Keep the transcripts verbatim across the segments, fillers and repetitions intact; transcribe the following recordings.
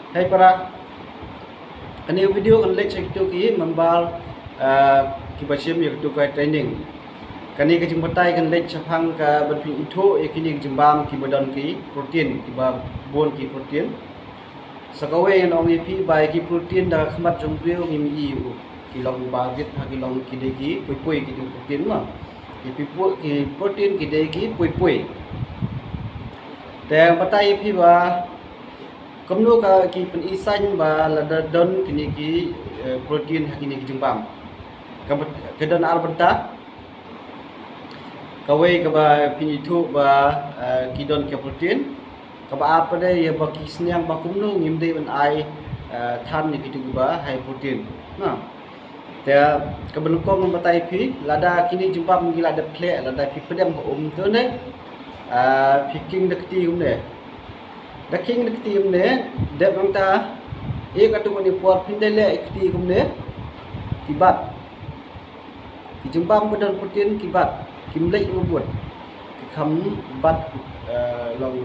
Hai para, kane ka video kan leit sha kito ki member, ah, kiba shim ïa kito ka training. Kane ka jingbatai kan leit shaphang ka ban pynithuh ïa kine ki jingbam kiba don ki protein, kiba bun ki protein. Sa kawei ngan ong ïa phi ba ïa ki protein da ka khmat jong u briew ngim i u. Ki long ba bit ha ki long ki dei ki pui pui ki dei protein ma. Ki pui pui, ki protein ki dei ki pui pui. Te batai ïa phi ba kumno ka ki pyni saiñ ba lada don kine ki, eh, protein ha kine ki jingbam. Ka, ka don ar bynta. Kawei kaba pynithuh ba, eh, ki don ki protein. Kaba ar pat de ïa ba ki sniang ba kumno ngim dei ban ai, eh, than ïa kitu kiba high protein. Na. Te kaba nyngkong ngan batai phi, lada kine jingbam ngi la dep khleh, lada phi pdem ha um tu ne, ah, phi king da kti um ne. Da king da kti um ne, dep nangta, eh, katu kane por phin dei leh kti um ne, ki bat. Ki jingbam ba don protein ki bat, kim leh u bud. Ki kham bat, eh, long,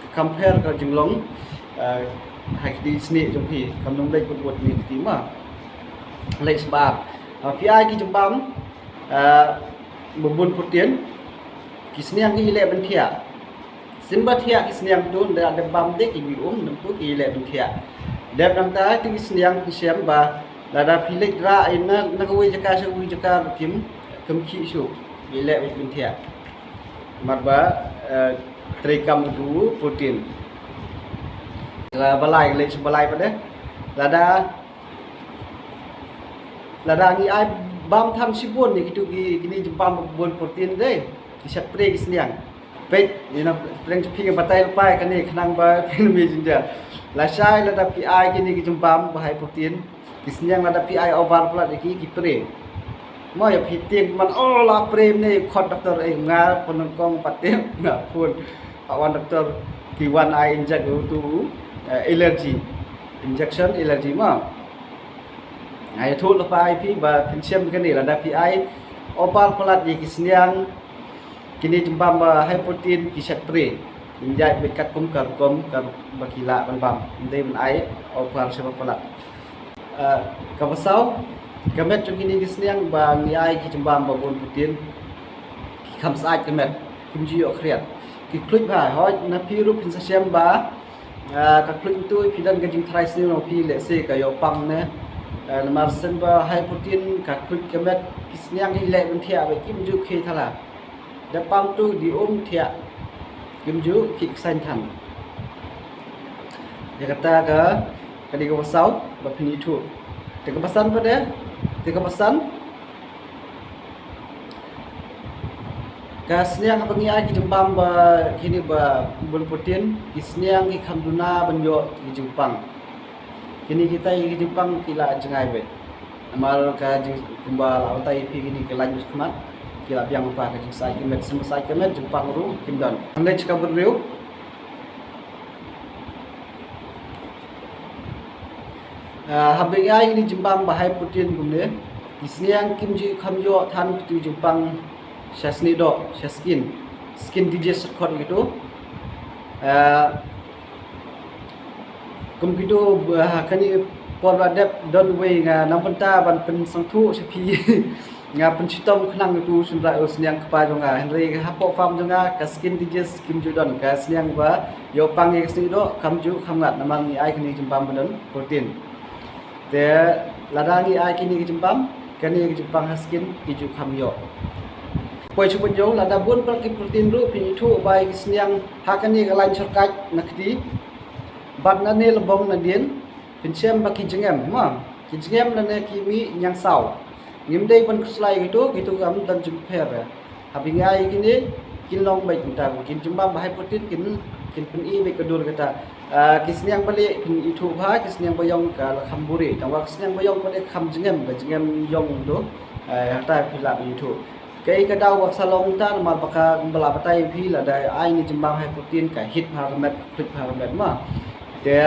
ki kham pher ka jinglong, eh, ha kti snieh jong phi, kham long leh u bud ne kti ma. Leh sbar. Ha phi ai ki jingbam, eh, ba bun protein, ki sniang ki leh ban thiah. Symba thiah ki sniang tu, da dep bam de ki bi um, nang tu ki leh ban thiah. Dep nangta tu ki sniang ki shem ba, lada phi leit rah ïa na, na kawei jaka sha kawei jaka kim, kim khih shuh, ki leh ban thiah. Mat ba, eh, trei kam tu protein. Lada balai, leit sha balai pat de. Lada, lada ngi ai bam than shibun ïa kitu ki, kine jingbam bun protein de. Ki shat pre ki sniang. Peit, ïa na pdeng jong phi nga batai lypa ïa kane khnang ba phin ym ïa jynjar. Lashai lada phi ai kine ki jingbam ba high protein, ki sniang lada phi ai over palat ïa ki, ki pre. Mo ïa phi tieng man, oh, la pre ne, khot doktor, eh, nga pynlong kong pat tieng, nga phone. Pat wan doktor, ki wan ai inject u tu, eh, allergy. Injection allergy mo. Nga ïathuh lypa ïa phi ba phin shem kane, lada phi ai over palat ïa ki sniang, kine jingbam ba high protein ki shat pre. Kin ïaid beit katkum ka rukom kaba ki lah ban bam. Ym dei ban ai over sha ba palat. Ah, kaba saw, ka met jong kine ki sniang ba ngi ai ki jingbam ba bun protein, ki kham syaid ka met, kim ju ïoh khriat. Ki khluit bha, hooid na phi ruh phin sa shem ba, ah, ka khluit tu phi don ka jingtharai sniew na phi, lehse ka ïoh pang ne. Ah, namar shen ba high protein ka khluit ka met, ki sniang ki leh ban thiah ba kim ju khie thala. Da pam tu di um thiah. Kim ju khie ksaiñ than. Ïa kata ka, ka dei kaba saw ba phin ithuh. Te kaba san pat de, te kaba san. Ka sniang haba ngi ai ki jingbam ba kine ba bun protein, ki sniang ki kham duna ban ïoh ki jingpang. Kine kita ki jingpang ki la jngai beit. Namar ka jing, kumba la batai ïa phi kine ki lain ba khmat, ki la biang lypa, ka jingsyaid ka met, shen ba syaid ka met jingpang ruh kim don. Hynrei ka briew, ah, haba ngi ai kine jingbam ba high protein kumne, ki sniang kim ju kham ïoh than kitu jingpang sha snieh doh, sha skin, skin disease khot kitu. Ah, Kum kitu, ha kane por ba dep don wei nga nang bynta ban pynsngewthuh sha phi. Nga pynshitom khnang tu shynrang u sniang kpa jong nga. Hynrei hapoh farm jong nga ka skin disease kim ju don, ka sniang ba ïoh pang ïa ka snieh doh kam ju kham ngat namar ngi ai kane jingbam ba don protein. Te lada ngi ai kine ki jingbam, kane ki jingpang ha skin ki ju kham ïoh. Poi shu pynjong lada bun pat ki protein ruh phin ithuh ba ki sniang ha kane ka lain shortcut na kti. Bad nane lbong nadien phin shem ba ki jngem, ma, ki jngem nane ki mih ñiangsaw. Ngim dei ban khuslai kitu, kitu kam don jingpher. Haba ngi ai kine kin long beit mynta, kin jingbam ba high protein kin, kin pyni beit ka dur kata. Ah, ki sniang ba lieh phin ithuh bha, ki sniang ba ïong ka la kham buhrieh. Tangba ki sniang ba ïong ka dei kham jngem, ka jngem ïong tu. Ah, hata phi lah ban ithuh. Kaei ka daw ba sa long ta namar ba ka, ba la batai phi lada ai kine jingbam high protein ka hit bha ka met, ka khluit bha ka met ma. Te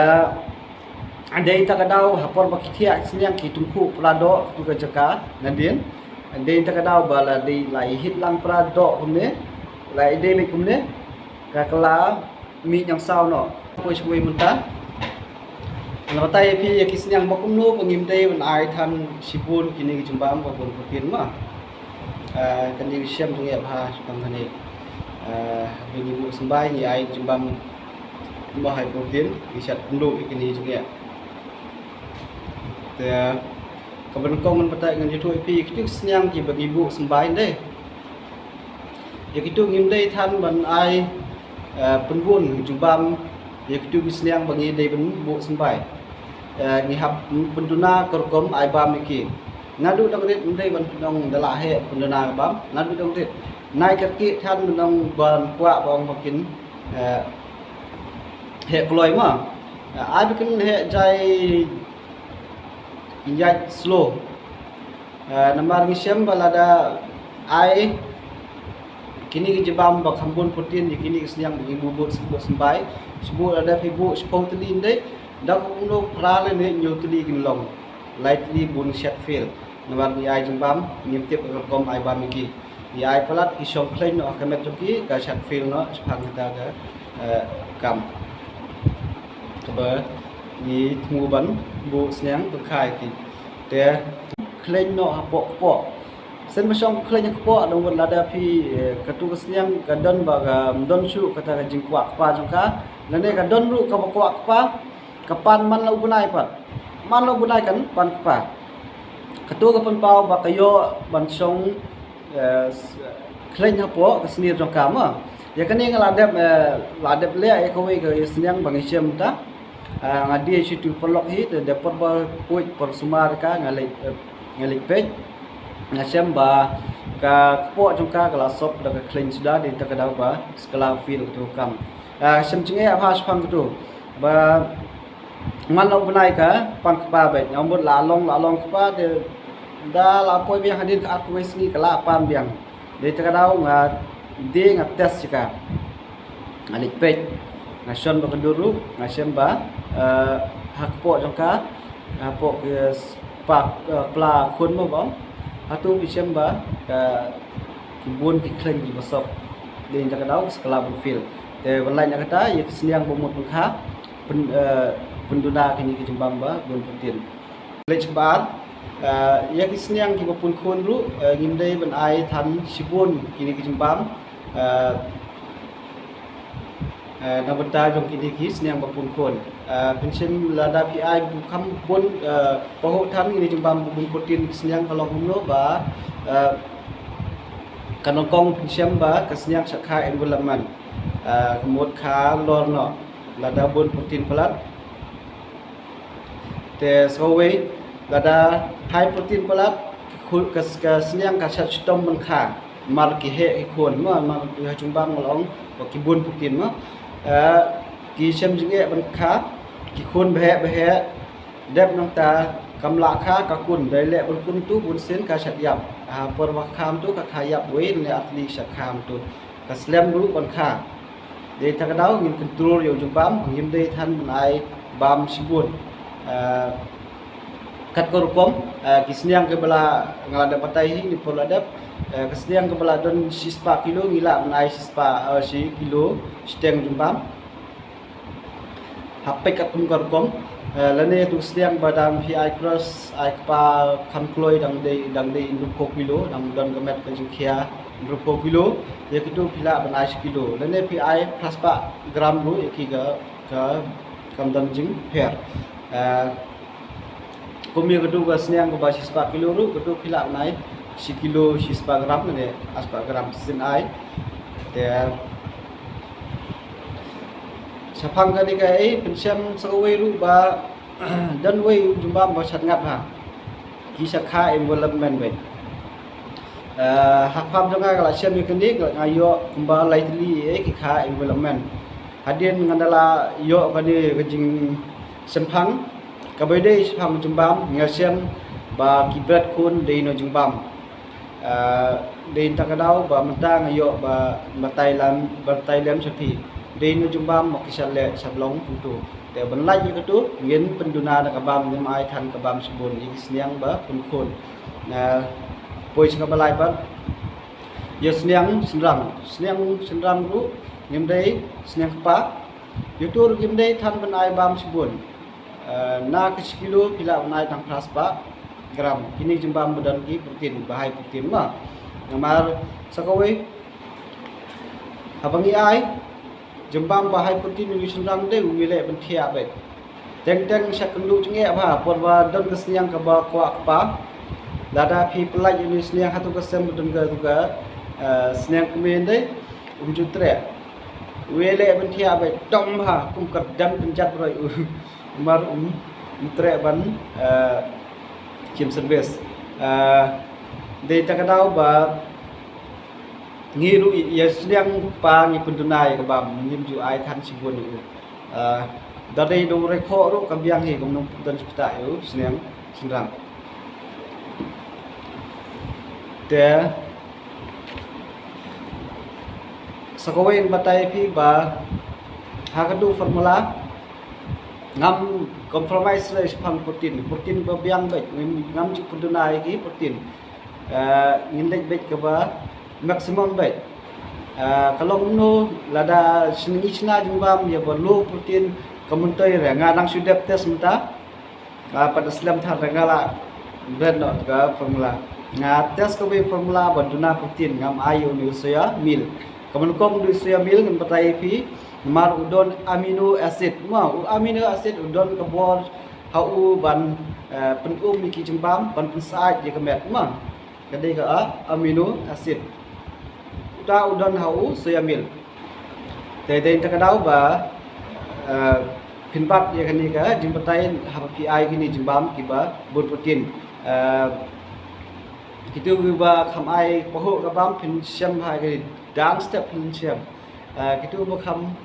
dei ta ka daw ha por ba ki thiah ki sniang ki tyngkhuh pla doh tu ka jaka nadien. Dei ta ka daw ba la dei la i hit lang pla doh kumne, la i dei beit kumne, ka kylla mih ñiangsaw noh. Poi sha kawei mynta. Nga batai ïa phi ïa ki sniang ba kumno ba ngim dei ban ai than shibun kine ki jingbam ba bun protein ma. Ah, kane ka shem jong ïa bha shibun kane. Ah, ba ngi buh symbai ngi ai jingbam ba high protein, ngi shat kumno ïa kine jong ïa. Te ka ban kong ngan batai ngan ïathuh ïa phi ïa kitu ki sniang ki ba ngi buh symbai dei. Ïa kitu ngim dei than ban ai, eh, pynbun jingbam ïa kitu ki sniang ba ngi dei ban buh symbai. Eh, ngi hap pynduna ka rukom ai bam ïa ki. Naduh dang rit ym dei ban pynong da la heh pynduna ka bam. Naduh dang rit. Nai kyrkieh than ban ong ban kwah ba ong ba kin, eh, heh kloi ma. Eh, ai ba kin heh jai ïaid slow. Eh, namar ngi shem ba lada ai kine ki jingbam ba kham bun protein ïa kine ki sniang ba ngi buh buh symbai. Shibun lada phi buh shiphew tylli ndei. Da kumno phra lane hynñiew tylli kin long. Lai tylli bun shat fail. Namar ngi ai jingbam ngim tip ka rukom ai bam ïa ki. Ngi ai palat ki shong khleiñ noh ha ka met jong ki ka shat fail noh shaphang kata ka, eh, kam. Kaba ngi thmu ban buh sniang ban kha ïa ki. Te khleiñ noh hapoh kpoh. Shen ba shong khleiñ hapoh dang wat lada phi, eh, katu ka sniang ka don ba ka, ym don shuh kata ka jingkwah kpa jong ka. Lane ka don ruh kaba kwah kpa, ka pan man la u bnai pat. Man la u bnai kan pan kpa. Katu ka pynpaw ba ka ïoh ban shong, eh, s-, khleiñ hapoh ka snier jong ka ma. Ïa kane nga la dep, eh, la dep leh ïa kawei ka sniang ba ngi shem ta. Ah, nga die shi tu paralok hi, te dep por ba puit por sumar ka nga leit, eh, nga leit peit. Nga shem ba ka kpoh jong ka ka la sop da ka khleiñ suda, dei ta ka daw ba skla fil katu kam. Ah, shem jingeh ha shaphang katu. Ba man la u bnai ka pan kpa beit, nga mut la long la long kpa te da la poi biang hadien ka arphew wei sngi ka la pan biang. Dei ta ka daw nga die nga test ïa ka. Nga leit peit, nga shon ba ka dur ruh, nga shem ba, eh, ha kpoh jong ka, ha kpoh ki spak, eh, pla khun mo bang. Hatu ki shem ba ka ki bun ki khleiñ ki ba sop. Dei ta ka daw skla bun fil. Te ban lait na kata ïa ki sniang ba mut ban kha pyn, eh, pynduna kine ki jingbam ba bun protein. Leit kaba ar, eh, ïa ki sniang ki ba pun khun ruh, eh, ngim dei ban ai than shibun kine ki jingbam, eh, eh, na bynta jong kine ki sniang ba pun khun. Eh, pynshem lada phi ai bu kham bun, eh, pahuh than kine jingbam ba bun protein ki sniang ka long kumno ba, eh, ka nyngkong pynshem ba ka sniang sha kha envelopment. Eh, ka mut kha lor noh lada bun protein palat. Te sa kawei lada high protein palat, ka, ka, ka sniang ka shat shitom ban kha. Mar ki heh ki khun, mar, mar ki ha jingbam nga la ong ba ki bun protein ma. Eh, ki shem jingeh ban kha, ki khun ba heh ba heh. Dep nangta kam lah kha ka kun, dei leh ban kun tu bun sien ka shat ïap. Ha por ba kham tu ka kha ïap wei ne ar tylli shat kham tu. Ka slem ruh ban kha. Dei ta ka daw ngin control ïa u jingbam, ngim dei than ban ai bam shibun. Eh, kat ka rukom, eh, ki sniang ki ba la nga la dep batai hi ni por la dep, eh, ka sniang ki ba la don shispah kilo ngi lah ban ai shispah, eh, shi kilo shiteng jingbam. Hap peit katkum ka rukom, eh, lane tu sniang ba dang phi ai crush, ai kpa kham kloi dang dei, dang dei hynriewphew kilo, dang don ka met ka jingkhia hynriewphew kilo, ïa kitu phi lah ban ai shi kilo. Lane phi ai phra spah gram ruh ïa ki ka, ka kam don jingpher. Eh, kum ïa katu ka sniang kaba shispah kilo ruh, katu phi lah ban ai shi kilo shispah gram ne ar spah gram shisien ai. Te shaphang kane kaei pynshem sa kawei ruh ba don wei u jingbam ba shat ngat ha. Ki sha kha envelopment beit. Eh, ha farm jong nga ka la shem ïa kane ka la nga ïoh kumba lai tylli ei ki kha envelopment. Hadien nga da la ïoh kane ka jingsngewthuh kaba dei shaphang jingbam nga shem ba ki bret khun dei na jingbam. Ah, dei ta ka daw ba mynta nga ïoh ba batai lem, batai lem sha phi. Dei na jingbam ma ki sha leh sha long kumtu. Te ban lait ïa katu ngin pynduna da ka bam, ngim ai than ka bam shibun ïa ki sniang ba pun khun. Na poi sha kaba lai pat. Ïa sniang shynrang, sniang shynrang ruh ngim dei, sniang kpa. Ïa tu ruh ngim dei than ban ai bam shibun. Eh, na ka shi kilo phi lah ban ai tang phra spah gram. Kine jingbam ba don ki protein, ba high protein mo. Namar sa kawei, haba ngi ai jingbam ba high protein ïa u shynrang de, u ïaleh ban thiah beit. Teng teng sha kynduh jingeh bha, por ba don ka sniang kaba kwah kpa. Lada phi pyllait ïa u sniang ha tu ka sem ba don ka, tu ka, eh, sniang kmen de, um ju treh. U ïaleh ban thiah beit, dom bha, kum ka dam pynjat roi u. Namar um, um treh ban, eh, shim service. Eh, dei ta ka daw ba ngi ruh ïa u sniang kpa ngi pynduna ïa ka bam, ngim ju ai than shibun ïa u. Eh, da dei da u rekhoh ruh ka biang hi, kumno pyndonkam kita ïa u sniang shynrang. Te sa kawei ngan batai phi ba ha ka tu formula ngam compromise lei shaphang protein. Protein ba biang beit, ngam, ngam ju pynduna ïa ki protein. Eh, ngin leit beit kaba maximum beit. Eh, ka long kumno lada shu ngi shna jingbam ïa ba low protein ka myntoi re, nga dang shu dep test mynta. Ah, pat da slem than re nga la blend noh ka formula. Nga test kawei formula ba duna protein, ngam ai ïa une u soya meal. Ka mut kumno u soya meal ngan batai phi, namar u don amino acid. Ma, u amino acid u don ka bor ha u ban, eh, pyn-um ïa ki jingbam, ban pynsyaid ïa ka met. Ma, ka dei ka, ah, amino acid. Uta u don ha u soya meal. Te dei ta ka daw ba, eh, phin bat ïa kane ka jingbatai haba phi ai kine jingbam kiba bun protein. Eh, kitu kiba kham ai pahuh ka bam phin shem ha kine, dang step phin shem. Eh, kitu ba kham,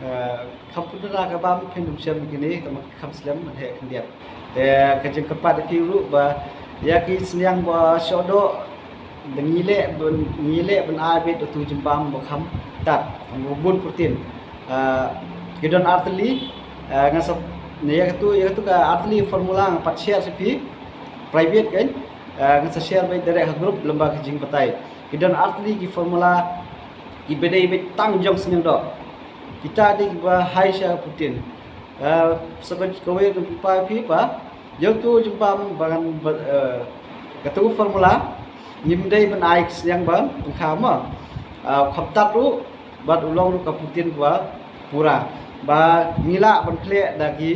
eh, kham pyndonkam ka bam phin ym shem kine, kham, kham slem ban heh khyndiat. Te ka jingkyrpad ïa phi ruh ba ïa ki sniang ba shoh doh, da ngi leh ban, ngi leh ban ai beit da utu u jingbam ba kham tad, ba bun protein. Ah, ki don artylli, ah, ngan sa, ne ïa katu, ïa katu ka artylli formula ngan pat share sha phi private kan. Ah, ngan sa share beit direct ha group lem bad ka jingbatai. Ki don artylli ki formula kiba dei beit tang jong sniang doh. Kita dei kiba high sha protein. Eh, sa kawei ngan pynpaw ïa phi ba ïa utu u jingbam ba ngan ba, eh, katu formula ngim dei ban ai sniang ba pynkha mo. Eh, kham tad ruh bad u long ruh ka protein ba pura. Ba ngi lah ban khleh da ki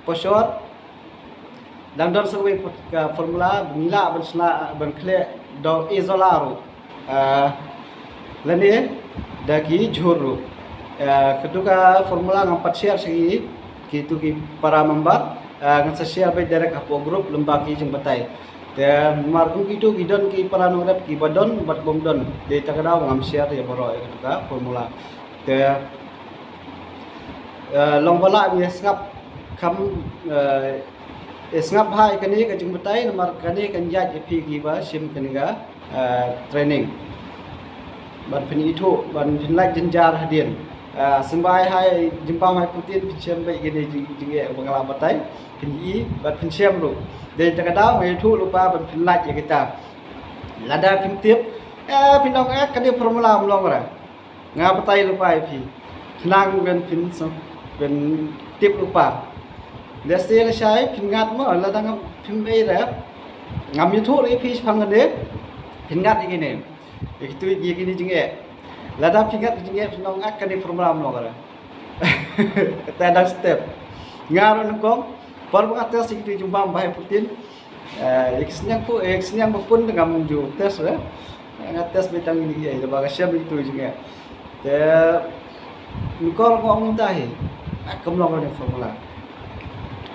poshor. Dang don sa kawei ka formula ba ngi lah ban shna, ban khleh da u azolla ruh. Ah, lane da ki jhur ruh. Ah, katu ka formula ngan pat share sha ki, kitu ki para member. Ah, ngan sa share beit direct hapoh group lem bad ki jingbatai. Te namar kum kitu ki don ki para nongrep kiba don bad bym don. Dei ta ka daw ngam share ïa baroh ïa katu ka formula. Te, eh, long ba lah ïa sngap kham, eh, ïa sngap bha ïa kane ka jingbatai namar kane kan ïaid ïa phi kiba shim kane ka, eh, training. Ban phin ithuh, ban phin lait jynjar hadien. Eh, symbai high, jingbam high protein phin shem beit kane jing, jingeh ba nga la batai. Phin i, ban phin shem ruh. Dei ta ka daw nga ithuh lypa ban phin lait ïa kita. Lada phin tip, eh, phin ong, eh, kane formula ym long re. Nga batai lypa ïa phi. Khnang ban phin sngewthuh, ban tip lypa. Lehse lashai phin ngat mo, lada ngam, phin ei rep. Ngam ïathuh ïa phi shaphang kane. Phin ngat ïa kine. Ïa kitu ïa kine jingeh. Lada phin ngat ïa jingeh phin ong, ah, kane formula ym long re. Kata dang step. Nga ruh nyngkong, por ba nga test ïa kitu jingbam ba high protein. Eh, ïa ki sniang pun, eh, ïa ki sniang ba pun ngam ju test re. Nga test beit tang ïa kine, ïa ba ka shem ïa kitu jingeh. Te nyngkong nga ong mynta hi, ah, kam long kane formula.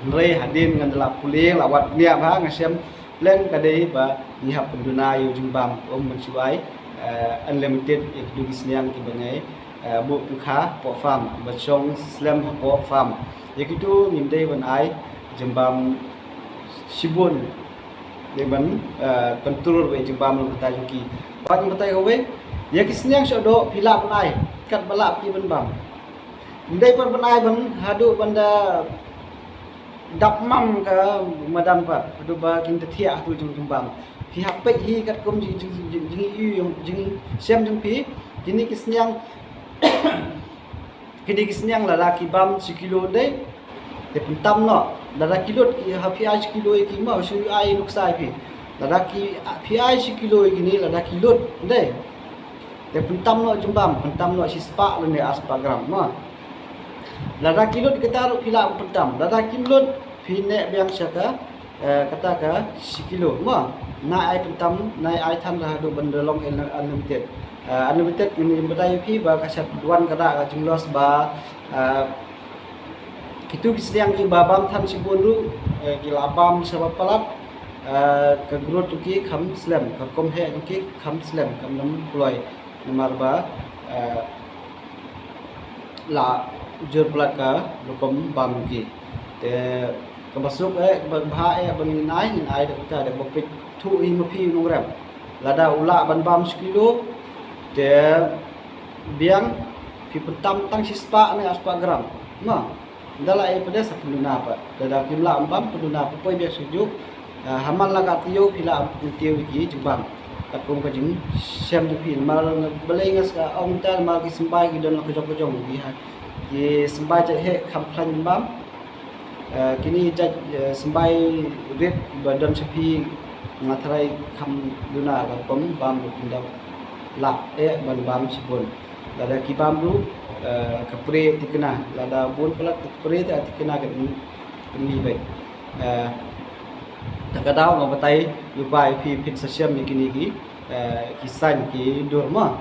Hynrei hadien ngan da la pule, la wad bniah bha, nga shem pleng ka dei ba ngi hap pynduna ïa u jingbam, ym ban shu ai, eh, unlimited ïa kitu ki sniang kiba ngi, eh, buh pynkha hapoh farm, ba shong slem hapoh farm. Ïa kitu ngim dei ban ai jingbam shibun. Dei ban, eh, control beit jingbam lem kata jong ki. Bad ngan batai kawei, ïa ki sniang shoh doh phi lah ban ai katba lah phi ban bam. Ym dei pat ban ai ban haduh ban da dap mam ka madan pat, haduh ba kin da thiah haduh jong jingbam. Phi hap peit hi katkum jing, jing, jing, jing, jing, jing, jingshem jong phi, kine ki sniang, kine ki sniang lada ki bam shi kilo dei, Te pyntam noh, lada ki lut ki ha phi ai shi kilo ïa ki mo, shu ai nuksa ïa phi. Lada ki phi ai shi kilo ïa kine, lada ki lut, dei. Te pyntam noh jingbam, pyntam noh shispah lane arspah gram mo. Lada ki lut kata ruh phi lah pyntam, lada kim lut phi neh biang sha ka, eh, kata ka shi kilo mo. Nai ai pyntam, nai ai than haduh ban da long unlimited. Eh, unlimited ngin ym batai ïa phi ba ka shah wan ka da ka jingloss ba, eh, kitu ki sniang kiba bam than shibun ruh, eh, ki la bam sha ba palat, eh, ka growth jong ki kham slem, ka rukom heh jong ki kham slem, kam nym kloi. Namar ba, eh, la jur palat ka rukom bam jong ki. Te kaba suk eh, kaba bha eh, ba ngin ai, ngin ai da kata, da ba peit thuh hi ma phi u nongrep. Lada u lah ban bam shi kilo, te biang phi pyntam tang shispah ne arspah gram. Mo. Ynda la ai pyndes sa pynduna pat. Lada kim lah ban bam pynduna pat, poi biang sha juh. Ah, ha man la ka taïew phi lah ban pyntiew ïa ki jingbam. Katkum ka jingshem jong phi, namar balei nga sa ong kumta, namar ki symbai ki don la ka jong ka jong ki ha. Ki symbai jait heh kham khlaiñ ban bam. Eh, kine jait, eh, symbai rit ba don sha phi nga tharai kham duna, ka rukom bam ruh kim da lah eh ban bam shibun. Lada ki bam ruh, eh, ka pre thikna, lada bun palat ka pre thikna ka pynlip beit. Eh, ta ka daw nga batai lypa ïa phi, phin sa shem ïa kine ki, eh, ki sign ki dur mo.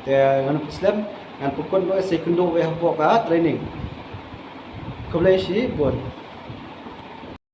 Te ngan pyslem, ngan pynkut ba sa ïakynduh wei hapoh ka training. Khublei shibun.